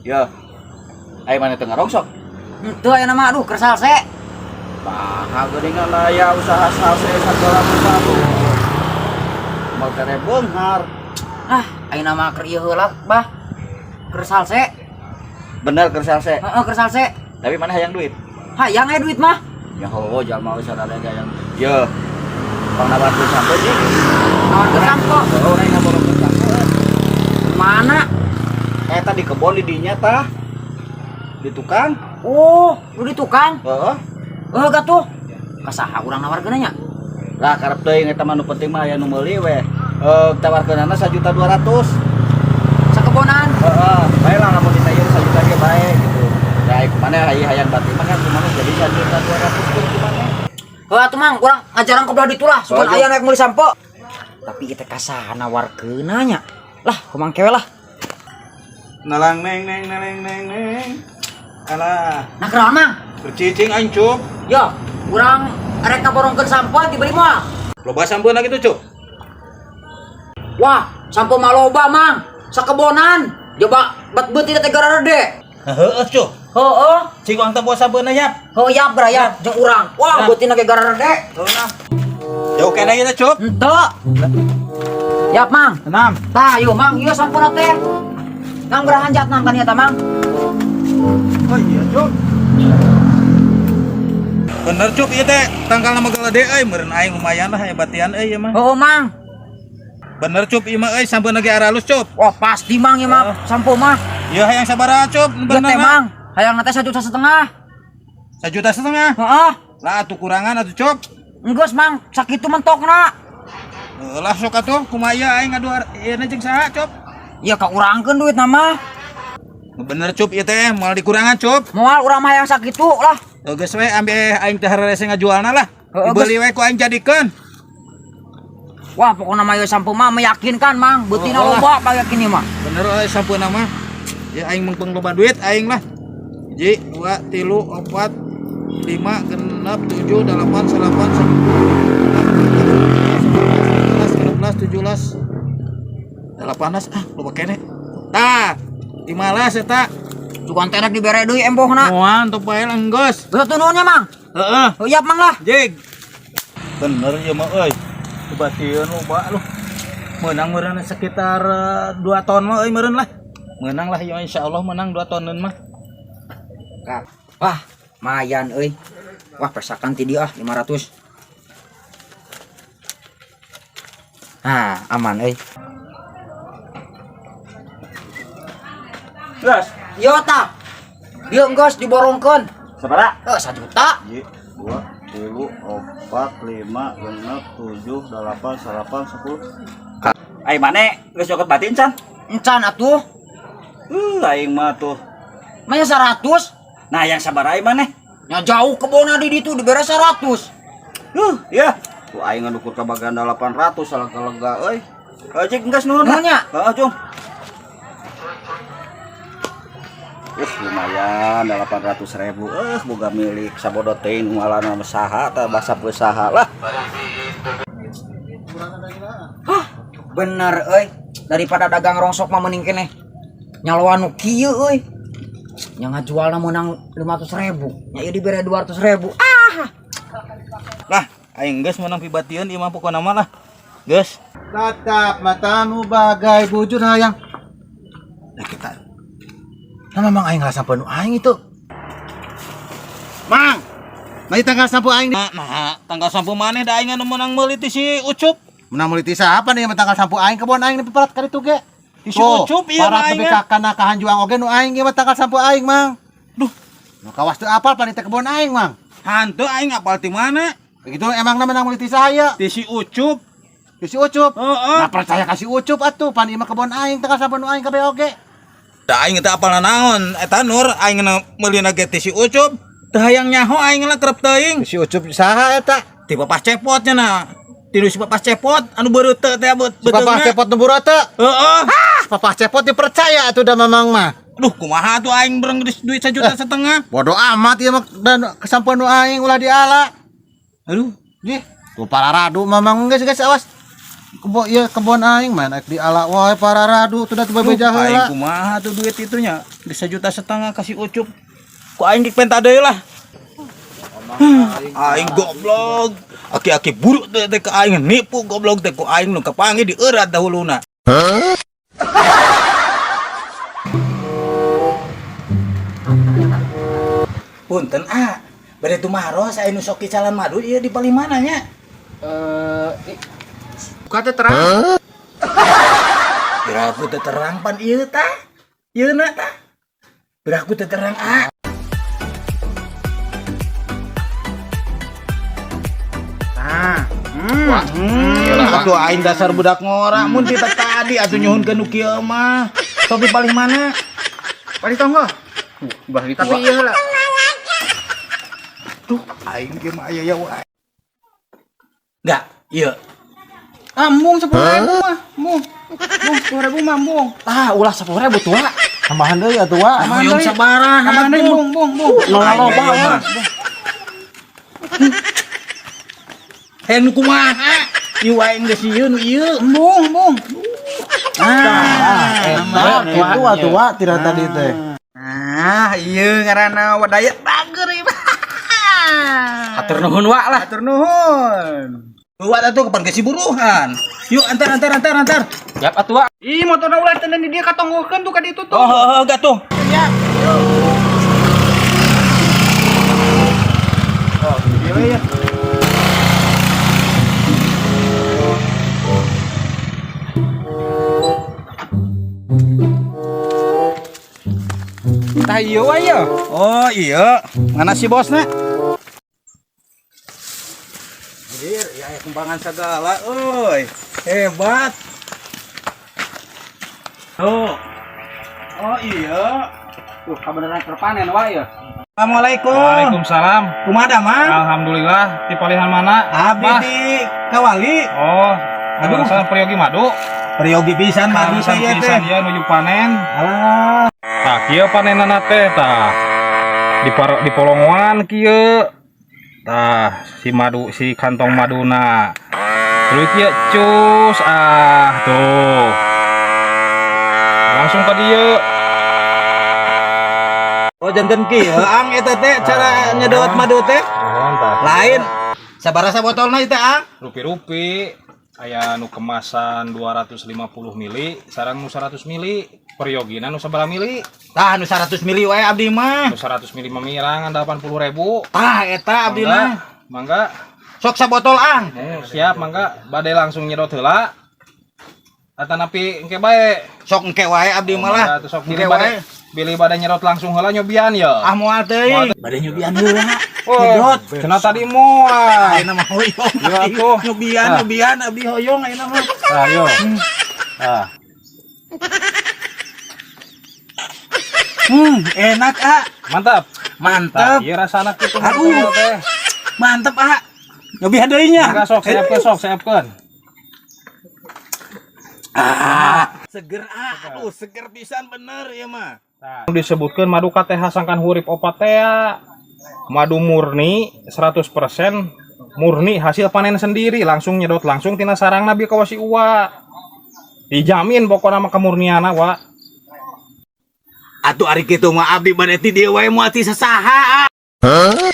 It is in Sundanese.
Ya. Aya mana teu ngarongsok? Henteu aya nama aduh keur salse. Bah, geuningan aya usaha salse sagala rupa tuh. Mal tere beunghar. Ah, ayeuna mah keur ieu heula, Bah. Keur salse. Bener keur salse. Heeh, keur salse. Tapi mana hayang duit? Hayang aya duit mah. Ya ho, jalma geus ada hayang. Ye. Pang nawarkeun sampo jig. Nawarkeun sampo. Oh, urang ngaborongkeun sampo. Mana? Eta di kebon di dinya tah. Di tukang. Oh, lu di tukang. Heeh. Heuh gatuh. Ka saha urang nawarkeun nya? Lah karep teuing eta mah nu penting mah aya nu meuli we. Tawarkeunana 1.200.000. Sakebonan. Heeh, bae lah lamun ditayeur 1 juta ge bae gitu. Nah, kumaha hayang batin mah kan kumaha jadi 1.200.000 pun kumaha. Heuh atuh Mang, urang ngajaran ke belah ditu lah, sugan Oh, aya rek meuli sampo. Tapi ieu teh ka saha nawarkeunna nya? Lah, kumang kewe lah. Nalang neng neng neng neng neng. Alah, Nah, kunaon Mang? bercicing aing Cup. Yo, urang rek ngaborongkeun sampo dibeli moal. Loba sampeuna gitu Cup. Wah, sampo mah loba, Mang. Sakebonan. Coba bet beuti teh gararede. Heeh Cup. Heeh. Cik urang teh bawa sampeuna yap. Heuh yap beraya jeung urang. Wah, beutina ge gararede. Heuh nah. Jauh keneh ieu teh Cup. Henteu. Yap, Mang. Enam. Tah, yuk Mang, ieu sampona teh. Nang berahanjat nang kan ieu tah, Mang. Oh iya Cup. Bener Cup ieu teh tanggal nama galede euy meureun aing lumayan lah aya batian euy ieu mah. Heeh, Mang. Bener Cup ieu mah euy sampeuna ge aralus Cup. Wah, pasti Mang ieu mah sampo mah. Ieu hayang sabaraha Cup? Ieu Bener teh, Mang. Hayang teh 1,5 juta. 1,5 juta. Heeh. Lah atuh kurangan atuh Cup. Enggeus, Mang, sakitu mentokna. Lah sok atuh kumaha ieu aing ngadu ieu jeung saha Cup? Ya ka urangkeun duit nama. Bener Cup ieu teh moal dikurangan Cup. Moal urang mah hayang sakitu lah. Geus we ambe aing teh hararese ngajualna lah. Heeh, Dibeli we ku aing jadikeun. Wah, pokokna mah ieu sampo mah meyakinkan, Mang. Beutina Oh, loba payakin ieu mah. Bener euy sampeuna mah. Ya aing mengpeng loba duit aing lah. 1 2 3 4 5 6 7 8 9 10 11 12 13 18 ah loba keneh. Tah, 15 eta. Sugan teh rek dibere deui embohna. Moal teu bae lah enggeus. Geus tuh nuhun nya, Mang. Heeh. Heuh yap, Mang lah. Jig. Bener ya mah euy. Batieun loba lu. Menang meureun sekitar 2 ton mah euy meureun lah. Menang lah ya insyaallah menang 2 tonen mah. Wah, mayan euy. Wah, pesakan ti dieu ah 500. Nah, aman euy. Geus. Yo tah. Ieu enggeus diborongkeun. Sabaraha? Heuh, 1 juta. 1 2 3 4 5 6 7 8 9 10. Ai mane geus nyokot batin can? Encan atuh. Aing mah tuh. Manya 100? Nah, yang sabaraha ai maneh? Nya jauh kebona di ditu dibere 100. Ya. Tuh aing ngukur ka bagian 800 salah lega euy. Cik enggeus nuhun lah. Nuhun nya. Heeh, Cung. Lumayan 800.000. Boga milik sabodo teuing ngalana saha tah basa saha lah. Hah, bener euy. Daripada dagang rongsok mah mending keneh nyaloan nu kieu euy. Nya ngajualna meunang 500.000. Nya ieu dibere 200.000. Ah. Lah, aing geus meunang pibatieun ieu mah pokona mah lah. Geus. Tatap matamu bagai bujur hayang. Nah kita. Nah memang aing ngerasa penuh aing itu. Mang, nanti tanggal sampo aing. Nah, nah tanggal sampo maneh da aing anu meunang meuli ti si Ucup. Menang meuli ti siapa nih yang tanggal sampo aing kebon aing di peperat kali itu ge. Ti si Ucup ieu mah parat aing. nepi ka kana kahanjuang oge nu aing ieu mah tanggal sampo aing, Mang. Duh, Nu kawas teu apal panita kebon aing, Mang. Hantu aing apal ti mana? Begitu emang menang meuli ti saya. Ti si Ucup. Ti si Ucup. Heeh. Nah percaya ka si Ucup atuh pan ieu mah kebon aing tanggal sampo nu aing kabeh oge. Da aing teh apal naon eta Nur aing meulina ge ti si Ucup. Teu hayang nyaho aing lah kerep teuing. Si Ucup saha eta? Ti Bapak Cepot nya na. Ti si Bapak Cepot anu beureuteut teh Si Bapak Cepot nu bureuteu. Heeh. Ah, Bapak Cepot dipercaya atuh da mamang mah. Duh, kumaha atuh aing bereng duit 1,5 juta. Bodoh amat ieu mah dan kesampeun nu aing ulah diala. Aduh, Ih, tuh pararadu mamang geus geus awas. Kebo ieu kebon aing mah naik diala wae pararadu tuh da teu bebeja Aing heula. kumaha tuh duit itunya? Geus 1,5 juta kasih Ucup. Ku aing dipenta deui lah. Aing goblok. Aki-aki buruk teh teh ka aing nipu goblok teh ku aing nu kapanggih dieurat dahuluna. Punten ah, bade tumaros aya nu sok icalan madu ieu di palih mana nya? Eh, buka teh terang. Biraku teh terang pan ieu tah. Ieu na tah. Biraku teh terang ah. Nah, Atuh aing dasar budak ngora mun ti tadi atuh nyuhunkeun nu kieu mah. Sok di palih mana? Palih tonggo. Tapi iya lah. Tuh aing ge mah aya ya wae. Enggak, iya. Ah, embung 10.000 mah, embung. Embung 10.000 mah embung. Ah, ulah 10.000 tua. Tambahan deui atuh wa. Hoyong sabaraha Tambahan deui atuh. embung, embung, embung. Loba ya. Hayang nu kumaha? Ieu aing geus ieu nu ieu. Embung, embung. Ah, eta kitu atuh wa tira tadi teh. Ah, iya ngaranna wadaya bager ieu. Hatur nuhun wa lah. Hatur nuhun. Buat atuh kapan geus buruhan. Yuk antar antar antar antar. Siap atuh wa. Ih, motorna ulah teu di dieu katonggokeun tuh ka ditu tuh. Oh, heeh gak tuh. Oh, iya ya. Tah ieu wae ya. Oh iya, mana si bosna? Anjir, ya aya kembangan segala, euy. Hebat. Tuh. Oh iya. Tuh, kabeneran terpanen wa ya. Assalamualaikum. Waalaikumsalam. Kumaha damang? Alhamdulillah di palihan mana? Abdi Bah. di Kawali. Oh, Aduh. aduh, peryogi madu. Peryogi pisan madu Pisan saya teh. pisan dia nuju panen. Alah, Tah, kieu panenana teh tah. Di polongoan kieu. Tah, si madu si kantong maduna. Terus kieu cus ah tuh. Langsung ke dieu. Oh janten kieu ang eta teh cara nyedot madu teh. Nuhun tah. Lain. Sabaraha botolna ieu teh ang? Rupi-rupi aya nu kemasan 250 mili sareng nu 100 mili peryogina nu sabaraha mili? Tah nu 100 mili wae abdi mah. Nu 100 mili mah mirangan 80.000. Tah eta abdi mah. Mangga. Sok sabotol ang. Oh, siap mangga bade langsung nyedot heula atanapi engke bae? Sok engke wae abdi mah lah. Mangga atuh sok Engke bilih bade wae. bilih bade nyedot langsung heula nyobian ya. Ah moal teuing. Bade nyobian heula. Oh, Nyedot. cenah tadi moal. Ayeuna mah hoyong. Yo atuh. Nyobian Ah. nyobian abdi hoyong ayeuna mah. Ah, yo. Ah, Enak ah. Mantap. Tah, Mantep. ieu rasana kitu Aduh. teh. Mantep ah. Nyobian deui nya. Mangga sok siapkeun sok siapkeun. Ah, seger ah. Aduh, seger pisan bener ya mah. Nah, disebutkan madu KTH sangkan hurip opat tea. Madu murni 100% murni hasil panen sendiri langsung nyedot langsung tina sarang nabi kawasi uwa. Dijamin pokoknya mah kemurniana wa. Atuh ari kitu mah abdi bade ti dieu wae moal ti sasaha. Ah.